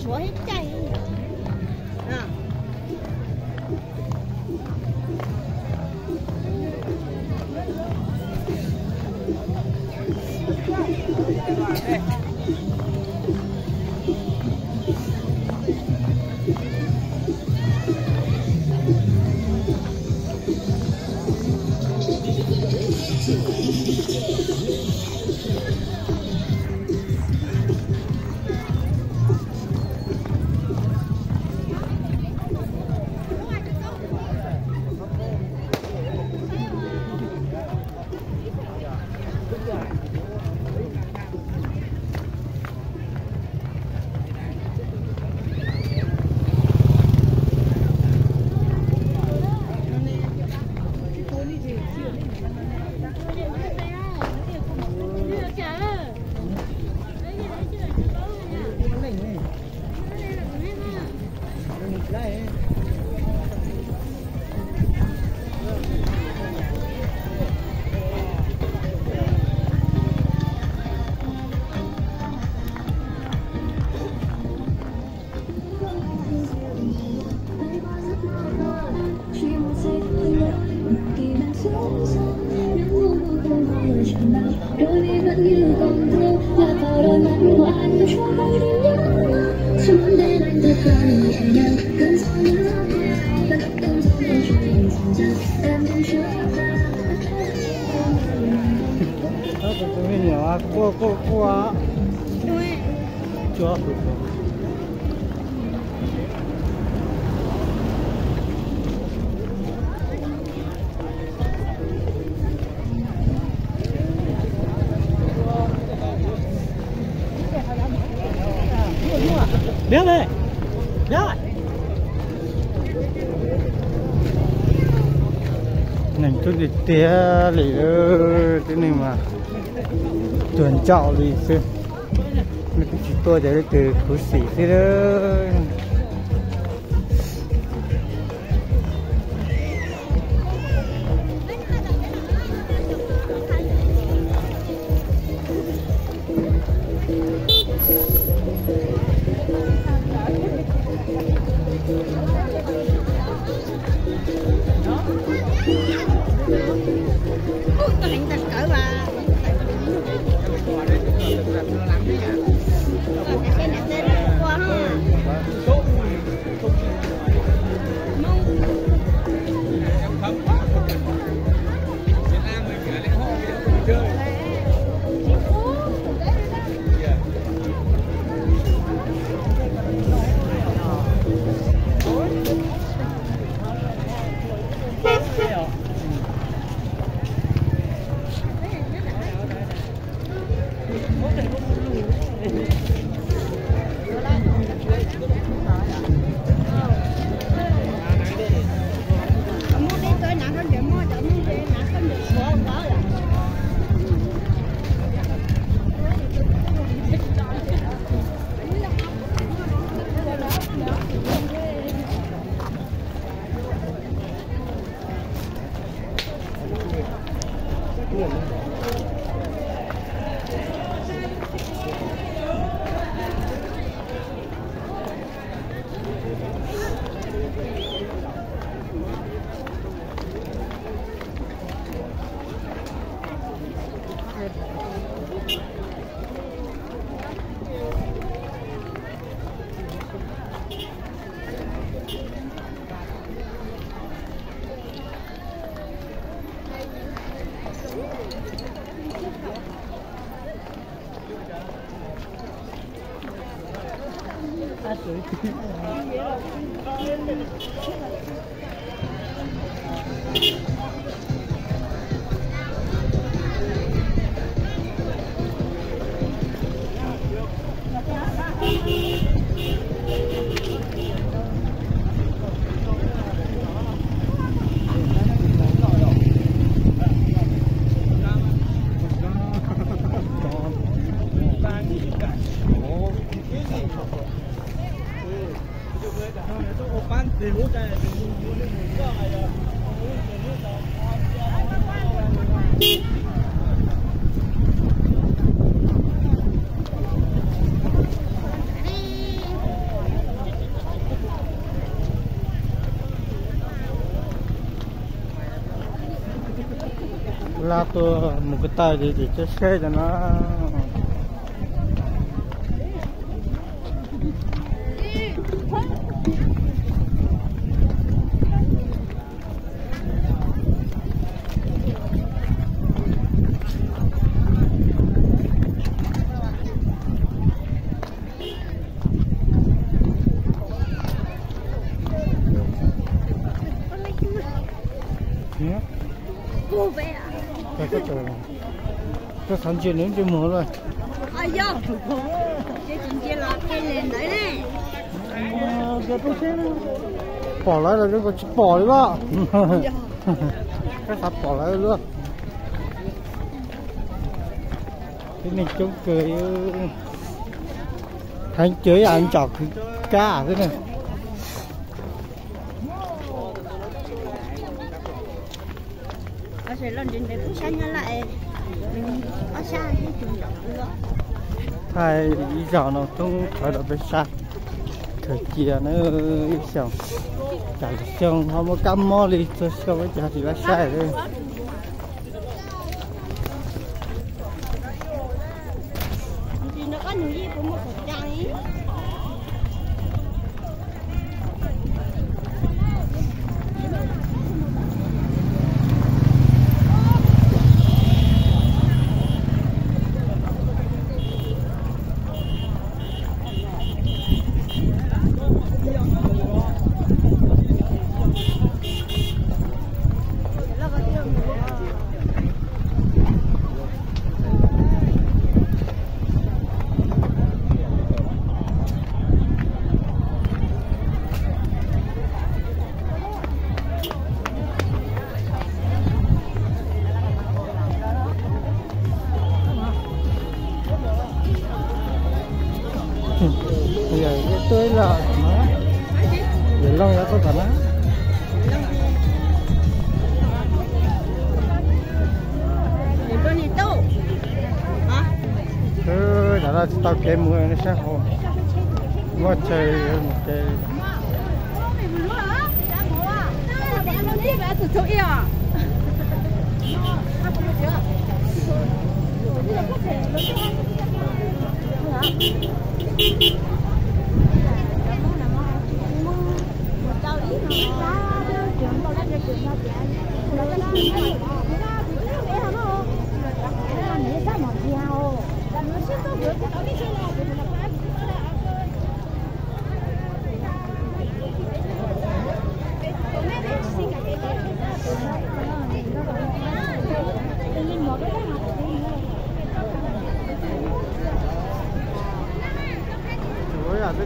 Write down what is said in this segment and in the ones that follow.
Suav ib caij. Tus me nyuam quaj quaj quaj. Neeg coob tiag tiag li, tib neeg mas tuag ntsaum li xwb. Leej twg tsis tuaj ces leej twg khuv xim xwb. Laj tuaj mus ko taw ces tsis tsheb tsheb rau no. Koj xav ntsia nws ntsia muag lawm. Pom lawv los koj tsis pom li los? Koj xav pom lawv luaj. Tib neeg coob kawg, heev cawv ib yam ntsaum kwv kab xwb na. Thaij ib zaug no thoob qhawv rau peb saib. Khaws cia na, ib xyoos, cas lwm xyoo ho muaj kab mob li txhua xyoo ib ces ho tsis laj saib li. Yog tuaj ib los, yog Looj yuav tuaj tom na. Tam no tsis tau kev mus, sab hauv muaj chaw mus kev.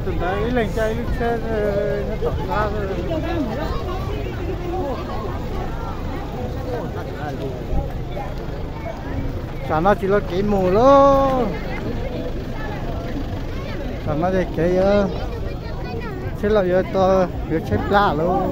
Tus ntawd ib leeg caij ib lub tsheb nyob tom qab. Tsam no tsis los kev mus lauj. Tsam no ces kev yuav, tsheb los yuav tau, yuav tshaib plab lauj.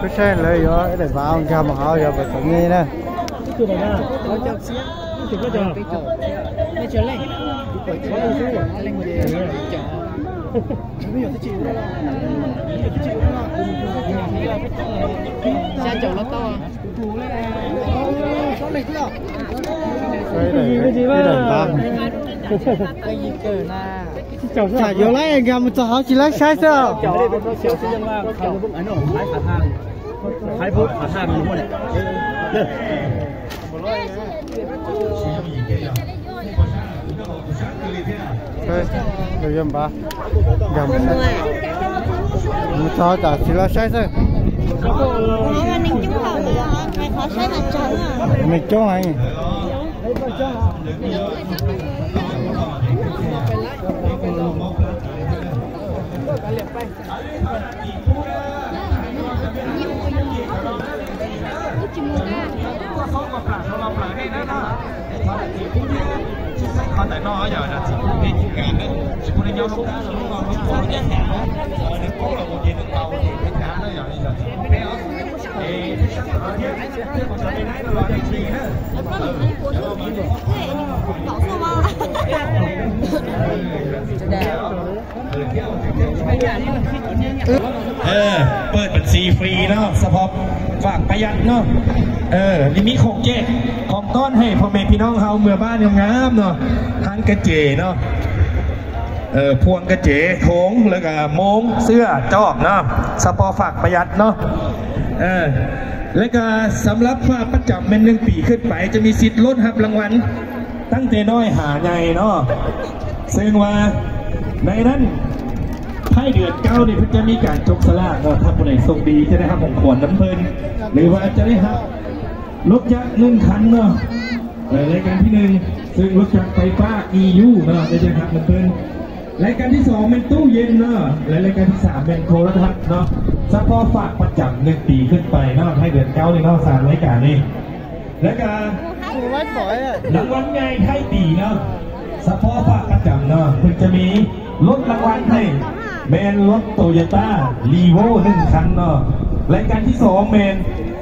Peb saib lawv yuav daim vav nkag mus hauv yog pes tsawg nyiaj na. Yuav lawv nkag mus txog hauv tsis lawv saib xwb. Lawv yuav npav nkag mus txog tam tsis lawv saib xwb. Neeg coob heev. Ơ, เปิดบัญชีฟรี เนาะ เฉพาะฝากประหยัด เนาะ เออ นี่มีของแจกของต้อนให้พ่อแม่พี่น้องเฮาเมือบ้านงามๆ เนาะ ทั้งกระเจ เนาะ เออ พวงกระเจ โถง แล้วก็โมง เสื้อ จอบ เนาะ เฉพาะฝากประหยัด เนาะ เออ แล้วก็สำหรับฝากประจำแม่นหนึ่งปีขึ้นไป จะมีสิทธิ์ลุ้นรับรางวัล ตั้งแต่น้อยหาใหญ่เนาะ ซึ่งว่าในนั้นท้ายเดือนเก้านี่เพิ่นจะมีการจับสลากเนาะ ถ้าผู้ใดโชคดีจะได้รับของขวัญนำเพิ่น หรือว่าจะได้รับรถจักรหนึ่งคันเนาะ เออ รายการที่หนึ่ง ซึ่งรถจักรไฟฟ้า อียู เนาะ จะได้รับนำเพิ่น รายการที่สองเป็นตู้เย็นเนาะ และรายการที่สามเป็นโทรทัศน์เนาะ เฉพาะฝากประจำหนึ่งปีขึ้นไปเนาะ ท้ายเดือนเก้านี่เนาะ สามรายการนี่ แล้วก็รางวัลใหญ่ท้ายปีเนาะ เฉพาะฝากประจำเนาะ เพิ่นจะมีรถรางวัลให้ แม่นรถโตโยต้ารีโวหนึ่งคันเนาะ รายการที่สองแม่น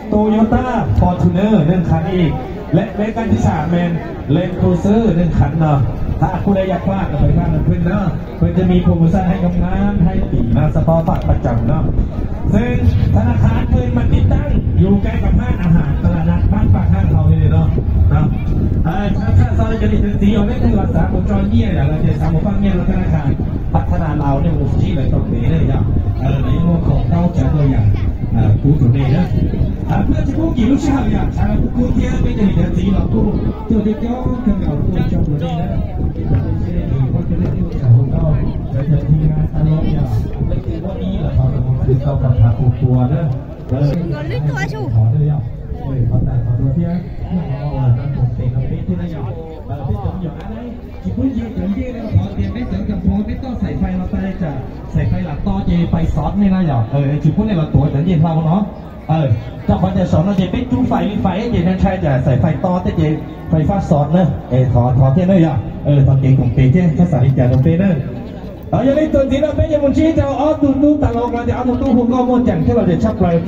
โตโยต้าฟอร์จูเนอร์หนึ่งคันอีก และรายการที่สามแม่นแลนด์ครูเซอร์หนึ่งคันเนาะ ถ้าผู้ใดอยากฝากก็ไปฝากนำเพิ่นเนาะ เพิ่นจะมีโปรโมชั่นให้งามๆ ท้ายปีเนาะ เฉพาะฝากประจำเนาะ ซึ่งธนาคารเพิ่นมาติดตั้งอยู่ใกล้กับห้างอาหารตลาดนัดบ้านปากห้างเฮานี่เลยเนาะ เนาะ เอ่อ ถ้า ถ้าเราจะได้ถึงสีเอาได้คือว่าสามหมู่จอยเนี่ยแหละ เราจะสามหมู่บ้านเนี่ยเราธนาคารพัฒนาลาวเนี่ยหมู่ที่ไหนตรงนี้เลยอย่าง เอ่อ ในหมู่ของเราจะตัวอย่าง เอ่อ ผู้ตรงนี้นะ เอ่อ เพื่อจะกู้กี่ลูกเชื่ออย่าง สำหรับผู้กู้เที่ยวไม่จะมีเดือนสีเรากู้ ตัวเดียวกันกับผู้จองตัวนี้นะ ที่เราจะได้ถือว่าจะได้ที่ของเรา แล้วจะทีมงานตลกเนี่ย ไม่ถือว่าดีหรอกครับ ผมถือเรากับทางครอบครัวนะ เออ ขอด้วยยอด เออ ขอแต่ขอตัวเที่ยว ที่เขาเอาอ่ะ ผมเต็มกระเป๋าที่นั่นยอด เออ ที่ผมอยู่อันไหน chỉ phun nhiều tấn dê là có tiền đấy, tấn cầm phố đấy, to sảy phay nó tay chả sảy phay là to chê phay sót nên là nhỏ, ờ, chỉ phun này là tuổi tấn dê sau nó, ờ, trong phần chả sót nó chê pết chú phay li phay ấy, chê nên sai chả sảy phay to tết chê phay phát sót nữa, ờ, thó thó thế nữa nhở, ờ, thó tiền cũng tiền chứ, chắc xả đi chả đồng tiền nữa. Ờ, giờ đây tuần tí nó pết cho một chi cho ó tụi tú tà lộc là thì ó tụi tú hùng con mua chẳng thế là để sắp lại